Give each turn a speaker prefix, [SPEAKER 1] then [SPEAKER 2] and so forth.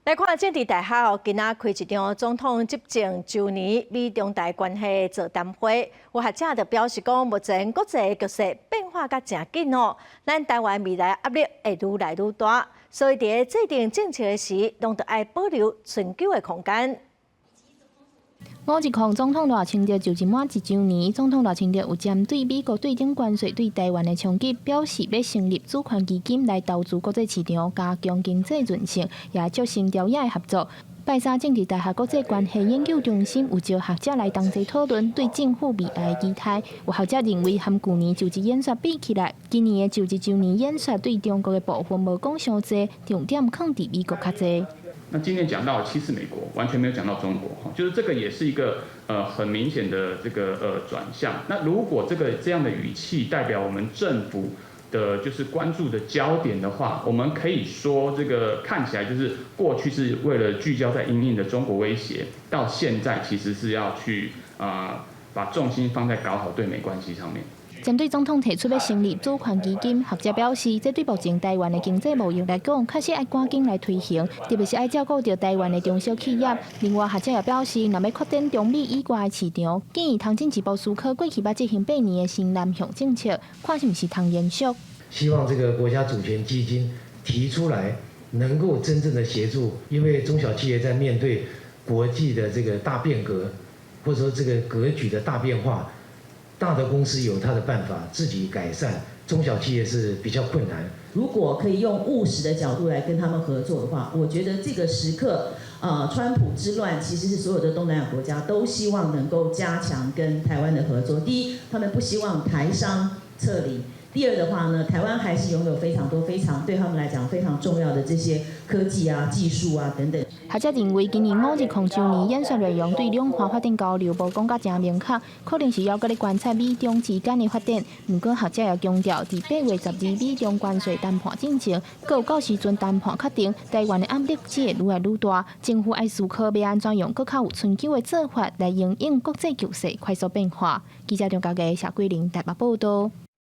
[SPEAKER 1] 來看政治大學哦，今仔開一場總統執政週年美中台關係座談會，有學者就表示講，目前國際局勢變化甲誠緊哦，咱台灣未來壓力會愈來愈大，所以佇制定政策的時，攏著愛保留尋求的空間。
[SPEAKER 2] 510總統賴清德就職滿一週年，總統賴清德有針對美國對等關稅對台灣的衝擊，表示欲成立主權基金來投資國際市場，加強經濟韌性，也促成朝野的合作。拜三政治大學國際關係研究中心有招學者來同齊討論對政府未來的期待。有學者認為，和舊年就職演說比起來，今年的就職週年演說對中國的部分無講傷濟，重點囥佇美國較濟。
[SPEAKER 3] 那今年講到其實美國，完全沒有講到中國，就是這個也是一個很明顯的這個轉向。那如果這樣的語氣代表我們政府的就是關注的焦點的話，我們可以說這個看起來就是過去是為了聚焦在因應的中國威脅，到現在其實是要去把重心放在搞好對美關係上面。
[SPEAKER 2] 針對總統提出欲成立主權基金，學者表示，這對目前台灣的經濟模型來講，確實愛趕緊來推行，特別是愛照顧著台灣的中小企業。另外，學者也表示，若欲擴展中美以外的市場，建議通進一步思考過去捌執行8年的新南向政策，看是毋是通延續。
[SPEAKER 4] 希望這個國家主權基金提出來，能夠真正的協助，因為中小企業在面對國際的這個大變革，或者說這個格局的大變化。大的公司有他的辦法自己改善，中小企業是比較困難。
[SPEAKER 5] 如果可以用務實的角度來跟他們合作的話，我覺得這個時刻，川普之亂其實是所有的東南亞國家都希望能夠加強跟台灣的合作。第一，他們不希望台商撤離；第二的話呢，台灣還是擁有非常多、非常對他們來講非常重要的這些科技啊、技術啊等等。
[SPEAKER 2] 學者認為，今年510週年演說內容對兩岸發展交流無講甲誠明確，可能是猶閣咧觀察美中之間的發展。毋過學者也強調，佇8月12美中關稅談判進前，閣有到時陣談判確定，台灣的壓力只會愈來愈大。政府愛思考欲按怎用閣較有春秋的做法來因應國際局勢快速變化。記者張家傑、謝桂玲台北報道。